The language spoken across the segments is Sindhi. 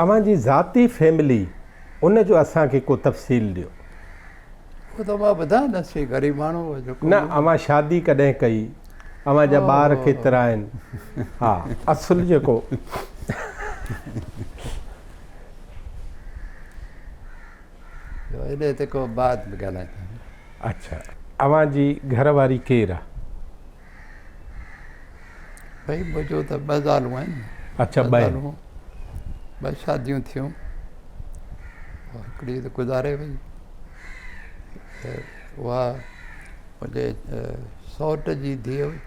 اوهان جي ذاتي فيملي ان جو اسان کي ڪو تفصيل ڏيو. اهو ته مان ٻڌايو نه سي غريب ماڻهو هو جيڪو نه اوهان شادي ڪڏهن ڪئي اوهان جا ٻار ڪيترا آهن ها اصل جيڪو. انهي تي ڪو بعد ۾ ڳالهائينداسين. اڇا اوهان جي گهر واري ڪير آ؟ ڀئي منهنجو ته ٻه زالون آهن. اڇا ٻه زالون ٻه شاديون ٿيون هڪڙي ته گذاري وئي اها منهنجي سئوٽ جي ڌيء هئي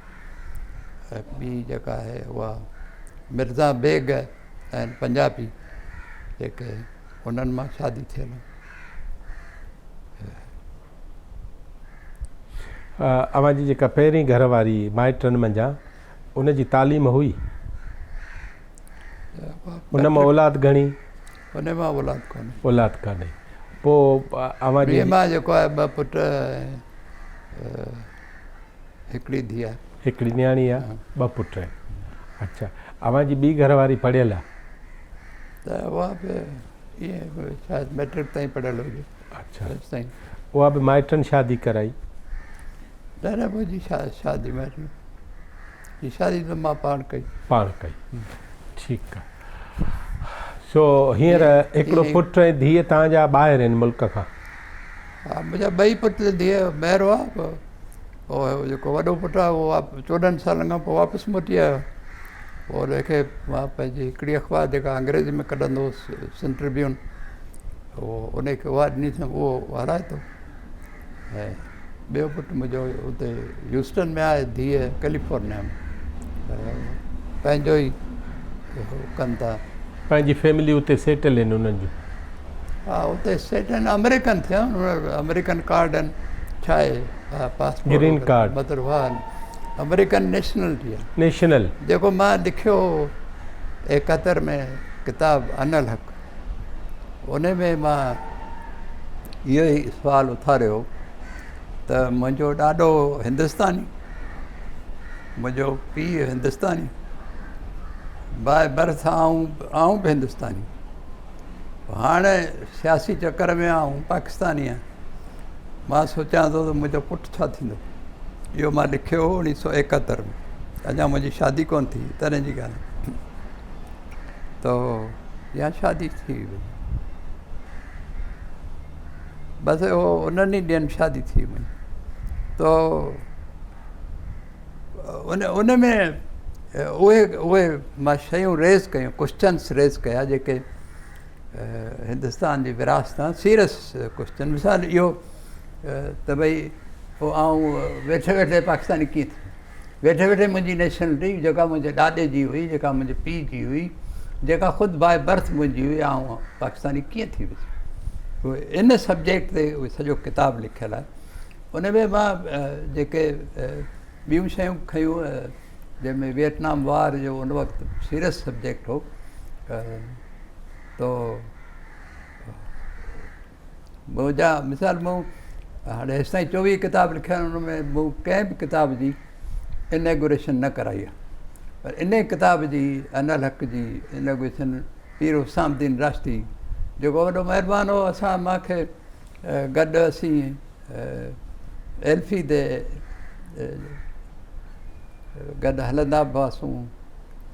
۽ ٻي جيڪا آهي اها مرزا بيگ آهن پنجابي جيڪي انهن مان شادي ٿيل آهي. اوهان جي جيڪا پهرين گهر واري مائٽن منجهان ان جي تعليم هئي؟ ان مان اولاد گهڻي؟ ان مان اولاد ڪونهي. اولاد ڪانهي. پوء اوهان جي ٻي مان جيڪو آهي ٻه پٽ ۽ هڪڙي ڌيء آهي. هڪڙي نياڻي آهي، ٻه پٽ آهن. اڇا اوهان جي ٻي گهر واري پڙهيل آهي؟ ته اها به ائين شايد مئٽرڪ تائين پڙهيل هجي. اڇا اها به مائٽن شادي ڪرائي؟ نه نه منهنجي شادي مائٽن جي شادي ته مان پاڻ ڪئي. پاڻ ڪئي ٺيڪ آ. سو هينئر هڪڙو پٽ ۽ ڌيء توهان جا ٻاهر آهن ملڪ کان؟ ها منهنجا ٻئي پٽ ۽ ڌيء ٻاهر هئا پوء جيڪو وڏو پٽ آهي اهو 14 سالن کان پوء واپس موٽي آيو پوء ان کي مان پنهنجي هڪڙي اخبار جيڪا انگريزي ۾ ڪڍندو هوس سنڌ ٽربيون اهو ان کي اها ڏني اٿم اهو هلائي ٿو ۽ ٻيو پٽ منهنجو اتي هيوسٽن ۾ آهي ڌيء ڪيليفورنيا ۾ پنهنجو ئي ڪن ٿا. پنهنجي فيملي اتي سيٽل آهن انهن جون. ها اتي سيٽل آهن آمريڪن ٿيا آمريڪن ڪارڊ آهن ڇا آهي پاسپورٽ گرين ڪارڊ مطلب ها آمريڪن نيشنلٽي آهي. نيشنل. جيڪو مان لکيو هو 71 ۾ ڪتاب انالحق ان ۾ مان اهو ئي سوال اٿاريو ته منهنجو ڏاڏو هندستاني، منهنجو پيء هندستاني، باء برٿ آئون آئون به هندستاني، هاڻي سياسي چڪر ۾ آئون پاڪستاني آهيان، مان سوچيان ٿو ته منهنجو پٽ ڇا ٿيندو؟ اهو مان لکيو هو 1971 ۾، اڃا منهنجي شادي ڪونه ٿي تڏهن جي ڳالهه. ته يا شادي ٿي وئي بس اهو انهن ئي ڏينهن شادي ٿي وئي تو ان ان ۾ اهي اهي مان شيون ريز ڪيون ڪوشچنس ريز ڪيا جيڪي هندستان جي وراثت سيريس ڪوشچن مثال اهو ته ڀئي پوء آئون ويٺي ويٺي پاڪستاني ڪيئن ٿي ويٺي ويٺي منهنجي نيشنلٽي جيڪا منهنجي ڏاڏي جي هئي، جيڪا منهنجي پيء جي هئي، جيڪا خود باء برٿ منهنجي هئي، آئون پاڪستاني ڪيئن ٿي ويس؟ ان سبجيڪٽ تي اهو سڄو ڪتاب لکيل آهي. ان ۾ مان جيڪي ٻيون شيون کنيون جنهن ۾ ويٽنام وار جو ان وقت سيريس سبجيڪٽ هو تو منهنجا مثال مون هاڻي هيستائين 24 ڪتاب لکيا آهن ان ۾ مون ڪنهن به ڪتاب جي انيگوريشن نه ڪرائي آهي پر ان ڪتاب جي انالحق جي انيگوريشن پير حسام الدين راشدي جيڪو وڏو مهربان هو اسان مان کي گڏ اسين ايلفي تي گڏ هلندا به هئاسون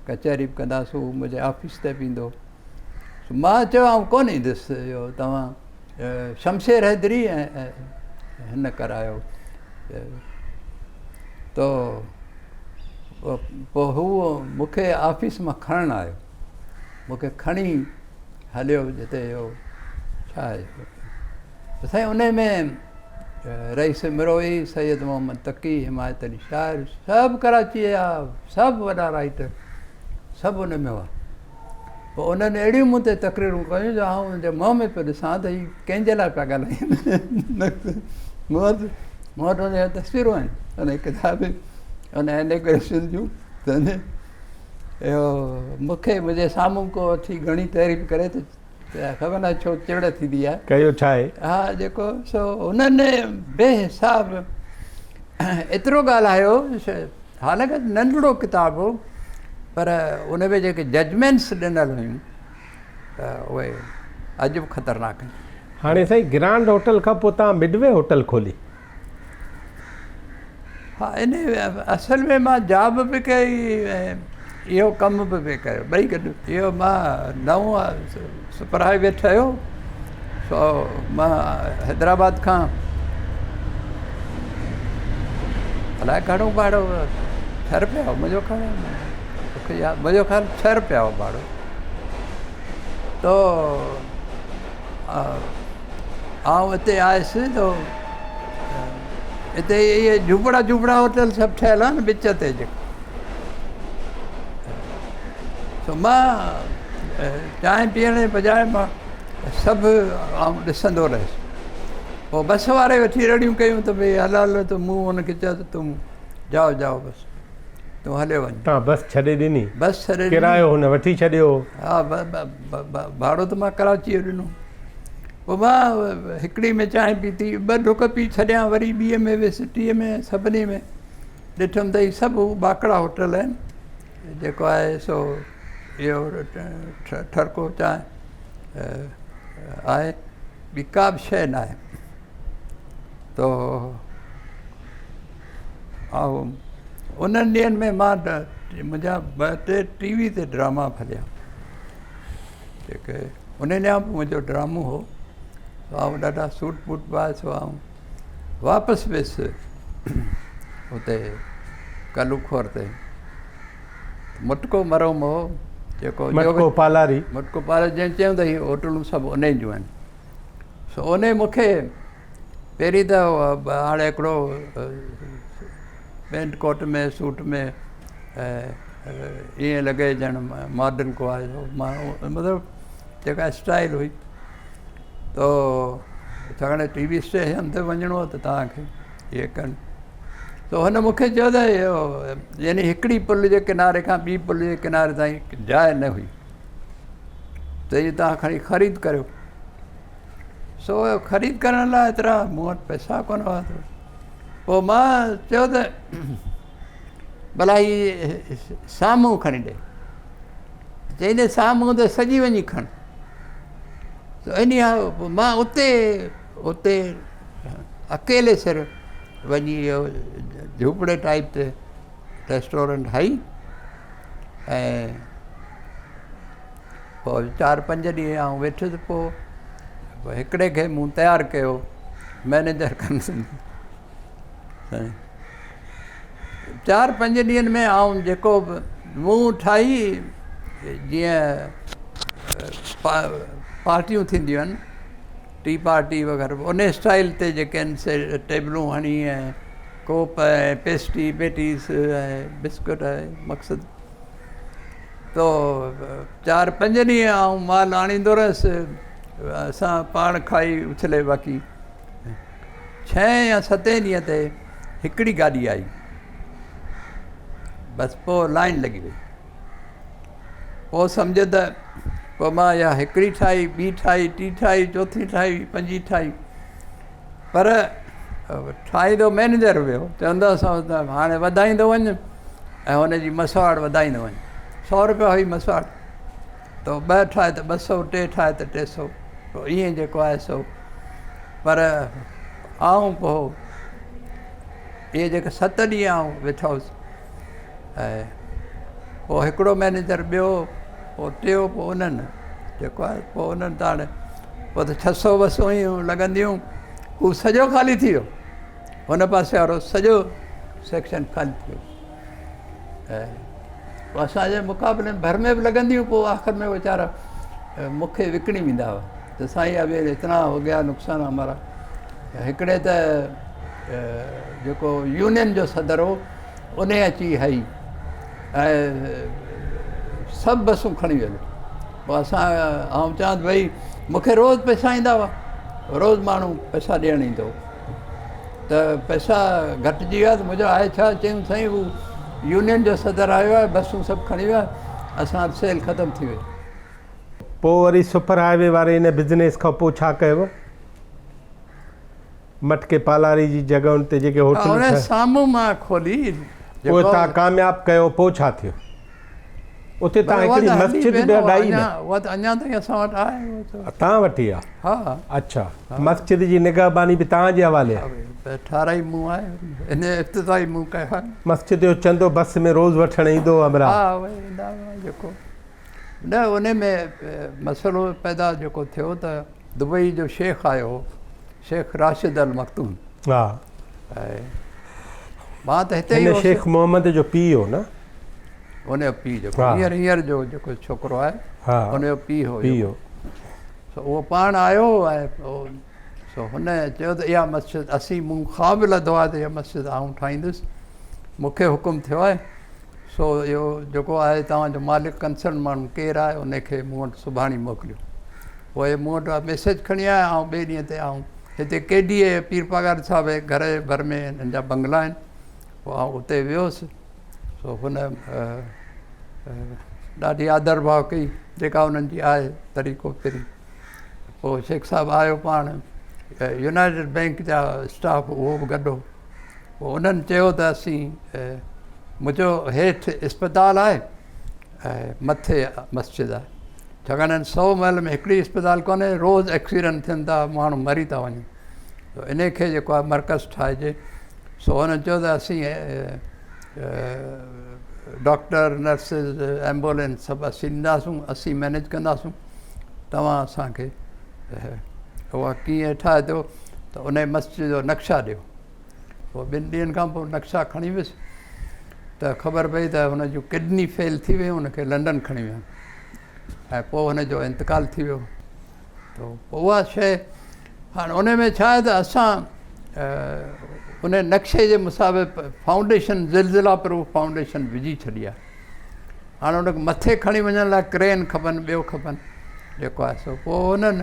ڪچهري به ڪندا هئاسون هو منهنجي آفيس تي به ايندو هو مان چيو آئون ڪونه ايندس اهو توهان شمشير حيدري ۽ هن ڪرايو تو پوء هو مون کي آفيس مان کڻڻ آيو مون کي کڻي هليو جتي اهو ڇا آهي سائين ان ۾ رئيس مروئي سيد محمد تقي حمايت علي شاعر سڀ ڪراچيء جا سڀ وڏا رائيٽر سڀ ان ۾ هئا پوء انهن اهڙيون مون تي تقريرون ڪيون جو آئون انهن جي منهن ۾ پيو ڏسان ته هي ڪنهن جي لاء پيا ڳالهائين. مون وٽ مون وٽ ان جون تصويرون آهن ان ڪتاب ان انيگريشن جون اهو مون کي منهنجي سامهون ڪو اٿي گهڻي تعريف ڪري ته خبر ناهي ڇو چڙ ٿيندي آهي. ڪيو ڇا آهي؟ ها جيڪو سو انهن بي حساب ايترو ڳالهايو حالانڪه ننڍڙو ڪتاب هو پر ان ۾ جيڪي ججمينٽس ڏنل هيون اهي اڄ به خطرناڪ آهن. هاڻي سائين گرانڊ هوٽل کان پوء توهان مڊوي هوٽل کولي. ها ان اصل ۾ مان جاب به ڪئي ۽ اهو ڪم به پئي ڪيو ٻئي گڏ. اهو مان نئون سپر هاء وي ٺهيو سو مان حيدرآباد کان الائي گهڻو ڀاڙو ڇهه روپيا هو منهنجو خيال مونکي ياد منهنجو خيال ڇهه روپيا هو ڀاڙو تو آئون اتي آيس تو اتي اهي جهوپڙا جهوپڙا هوٽل سڀ ٺهيل آهن وچ تي جيڪو سو مان چانهه پيئڻ جي بجاء مان سڀ آئون ڏسندو رهيس پوء بس واري وٺي رڙيون ڪيون ته ڀئي هل هل ته مون هن کي چيو ته تون جائو جائو بس تون هليو وڃ. تان بس ڇڏي ڏني. بس ڇڏي ڏني. ڪرايو هن وٺي ڇڏيو. ها ڀاڙو ته مان ڪراچيء جو ڏنو. پوء مان هڪڙي ۾ چانهه پيتي، ٻه ڍڪ پي ڇڏيان وري ٻيء ۾ ويس، ٽيء ۾ سڀني ۾ ڏٺم ته هي سڀ ٻاڪڙا هوٽل آهن. جيڪو آهي سو اهو ٺرڪو چانهه آهي ٻي ڪا به شيء ناهي. تو آئون انهن ڏينهن ۾ مان منهنجا ٻه ٽي ٽي وي تي ڊراما به هليا جيڪي ان ڏينهن به منهنجو ڊرامو هو آئون ڏاڍا سوٽ بوٽ پائي سو آئون واپس ويس اتي ڪلو کور تي مٽڪو مرحوم هو جيڪو مٽڪو پالاري مٽڪو پالاري جنهن چيو ته هي هوٽلون سڀ انهي جون آهن سو انهي مون کي پهرين ته هاڻي هڪڙو پينٽ ڪوٽ ۾ سوٽ ۾ ائين لڳي ڄڻ ماڊل ڪو آيو مطلب جيڪا اسٽائل هئي تو ڇاڪاڻ ٽي وي اسٽيشن تي وڃڻو هو ته توهانکي اهي ڪن تو هن مونکي چيو ته يعني هڪڙي پل جي ڪناري کان ٻي پل جي ڪناري تائين جاء نه هئي ته هي توهان کڻي خريد ڪريو سو خريد ڪرڻ لاء ايترا مون وٽ پئسا ڪونه هئا پوء مان چيو ته ڀلا هي سامهون کڻي ڏي چئي ته سامهون ته سڄي وڃي کڻ انهي مان اتي اتي اڪيلي سر وڃي اهو جهوپڙي ٽائپ تي ريسٽورنٽ هئي ۽ پوء چار پنج ڏينهن آئون ويٺس پوء هڪڙي کي مون تيار ڪيو مئنيجر ڪم چار پنج ڏينهن ۾ آئون جيڪو به مون ٺاهي جيئن پارٽيون ٿينديون آهن ٽي پارٽي وغيره ان اسٽائل تي جيڪي آهن سي ٽيبلون هڻي ۽ ڪوپ ۽ پيسٽري پيٽيس ۽ بسڪٽ ۽ مقصد تو چار پنج ڏينهن آئون مال آڻيندو رهيس اسان پاڻ کائي اڇلي باقي ڇهين يا ستين ڏينهن تي هڪڙي گاڏي آئي بس پوء لائن لڳي وئي پوء سمجهه ته پوء مان اها هڪڙي ٺاهي ٻي ٺاهي ٽي ٺاهي چوٿين ٺاهي پنجين ٺاهي پر ٺاهيندو مئنيجر ويو چوندو اسان ته هاڻي وڌائيندو وڃ ۽ هن جي مسواڙ وڌائيندو وڃ سو روپيا هئي مسواڙ ته ٻه ٺاهي ته ٻه سو ٽي ٺاهي ته ٽي سو پوء ائين جيڪو آهي سو پر آئون پوء اهي جيڪي ست ڏينهن آئون ويٺو هوس ۽ پوء هڪڙو مئنيجر ٻيو پوء ٽيو پوء انهن جيڪو آهي پوء انهن ته هاڻي پوء ته ڇهه سو بسون هيون لڳنديون هو سڄو خالي ٿي ويو هن پاسي وارو سڄو سيڪشن خالي ٿي ويو ۽ پوء اسانجي مقابلي ۾ ڀر ۾ به لڳنديون پوء آخر ۾ ويچارا مونکي وڪڻي ويندا هئا ته سائين ابي اتنا هو گيا نقصان همارا هڪڙي ته جيڪو يونين جو صدر هو انهي اچي هئي ۽ سڀ بسون کڻي ويو پوء اسان آئون چوان ته ڀئي مونکي روز پئسا ايندا هئا روز ماڻهو پئسا ڏيڻ ايندو هو ته پئسا گهٽجي ويا ته منهنجو آهي ڇا چيون سائين هو يونين جو صدر آيو آهي بسون سڀ کڻي ويا اسان وٽ سيل ختم ٿي وئي. پوء وري سپر هاء وي واري ان بزنيس کان پوء ڇا ڪيو؟ مٽڪي پالاري جي جڳهن تي جيڪي هوٽلون ٺاهيون. سامهون مان کولي پوء تان ڪامياب ڪيو پوء ڇا ٿيو؟ اتي تان هڪڙي مسجد به اڏائي نه؟ اها ته اڃا تائين اسان وٽ آهي. تان وٽ ئي آهي؟ ها. اڇا مسجد جي نگهباني به تان جي حوالي آهي؟ ٺهرائي مون آهي، ان جو افتتاح ئي مون ڪيو آهي. مسجد جو چندو بس ۾ روز وٺڻ ايندو هو همراهه؟ ها اهي ايندا هئا جيڪو نه ان ۾ مسئلو پيدا جيڪو ٿيو ته دبئي جو شيخ آيو هو، شيخ راشد المڪتوم. ها. ۽ مان ته هتي ئي هن هوس. شيخ محمد جو پيء هو نه؟ ان جو پيء جيڪو هينئر هينئر جو جيڪو ڇوڪرو آهي ان جو پيء هو. پيء هو. سو اهو پاڻ آيو ۽ سو هن چيو ته اها مسجد اسين مون خواب لڌو آهي ته اها مسجد آئون ٺاهيندس، مون کي حڪم ٿيو آهي. سو اهو جيڪو آهي توهان جو مالڪ ڪنسرن ماڻهو ڪير آهي ان کي مون وٽ سڀاڻي موڪليو. پوء مون وٽ ميسيج کڻي آيا، آئون ٻئي ڏينهن تي آئون هتي ڪي ڊي اي پير پاڳاري صاحب جي گهر جي ڀر ۾ هنن جا بنگلا آهن، پوء آئون اتي ويس. سو هن ڏاڍي آدر ڀاء ڪئي جيڪا انهن جي آهي طريقو پھرين. پوء شيخ صاحب آيو پاڻ يونائيٽيڊ بئنڪ جا اسٽاف اهو به گڏ هو. پوء انهن چيو ته اسين منهنجو هيٺ اسپتال آهي ۽ مٿي مسجد آهي، ڇاڪاڻ هن سو مائل ۾ هڪڙي اسپتال ڪونهي، روز ايڪسيڊنٽ ٿين ٿا، ماڻهو مري ٿا وڃن، ته ان کي جيڪو آهي مرڪز ٺاهجي. سو هنن چيو ته اسين ڊاڪٽر، نرسز، ايمبولينس سڀ اسين ڏينداسون، اسين مئنيج ڪنداسون، توهان اسان کي اها ڪيئن ٺاهي ڏيو ته ان مسجد جو نقشا ڏيو. پوء ٻن ڏينهن کان پوء نقشا کڻي ويس ته خبر پئي ته هن جون ڪڊني فيل ٿي ويون، هن کي لنڊن کڻي ويا ۽ پوء هن جو انتقال ٿي ويو. ته پوء اها شيء هاڻ ان ۾ ڇا آهي ته اسان ان نقشي جي مطابق فائونڊيشن زلزلا پروف فائونڊيشن وجهي ڇڏي آهي. هاڻ ان کي مٿي کڻي وڃڻ لاء ڪرين کپن، ٻيو کپن جيڪو آهي سو پوء هنن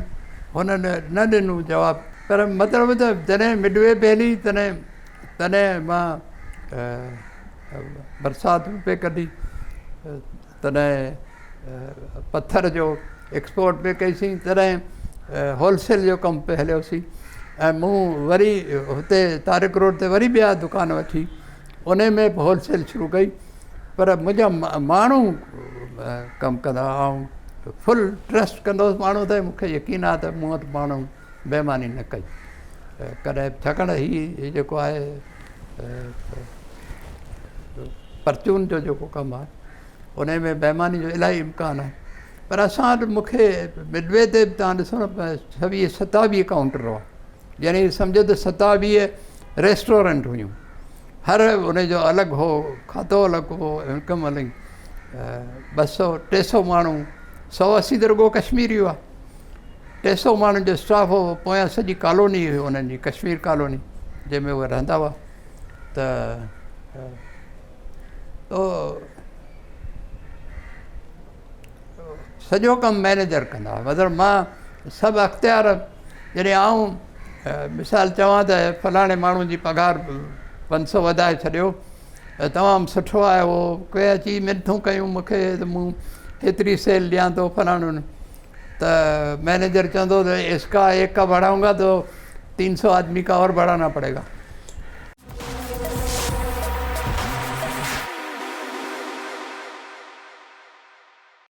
هنن نه ڏنو جواب. پر مطلب ته جڏهن مڊوي پئي هلي تڏهن تڏهن مان برسات به پئي ڪڍي، تڏهن پٿر جو ايڪسپورٽ پئي ڪئيسين، تڏهن هول سيل جو ڪم پئي هليوسين ۽ مون وري هتي طارق روڊ تي وري ٻيا دڪان وٺي ان ۾ به هول سيل شروع ڪئي. پر منهنجا ماڻهو ڪم ڪندا هئا، آئون فل ٽرسٽ ڪندو هوس ماڻهو تي، مون کي يقين آهي ته مون وٽ ماڻهو بيماني نه ڪئي ڪڏهن به، ڇاڪاڻ ته هي جيڪو آهي پرچون جو جيڪو ڪم آهي ان ۾ بيماني جو الاهي امڪان آهي. پر اسان وٽ مون کي مڊوي تي به توهان ڏسو نه ڇويهه ستاويهه ڪائونٽر هئا، يعني سمجهو ته 27 ريسٽورنٽ هيون، هر ان جو الڳ هو کاتو الڳ هو، انڪم الڳ. 200 300 ماڻهو، 180 ته رڳو ڪشميري هئا، 300 ماڻهن جو اسٽاف هو، پويان سڄي ڪالوني هئي انهن جي، ڪشمير ڪالوني جنهن ۾ اهي رهندا هئا. ته سڄو ڪم مئنيجر ڪندا هئا، مطلب مان سڀ اختيار جڏهن آئون مثال چوان ته فلاڻي ماڻهو جي پگهار 500 وڌائي ڇڏيو ته تمام سٺو آهي، اهو ڪي اچي منٿون ڪيون مون کي ته مون هيتري سيل ڏيان ٿو فلاڻو، ته مئنيجر چوندو ته اس کا ايڪ کا بڙهائون گا تو 300 آدمي کا اور بڙهانا پڙي گا.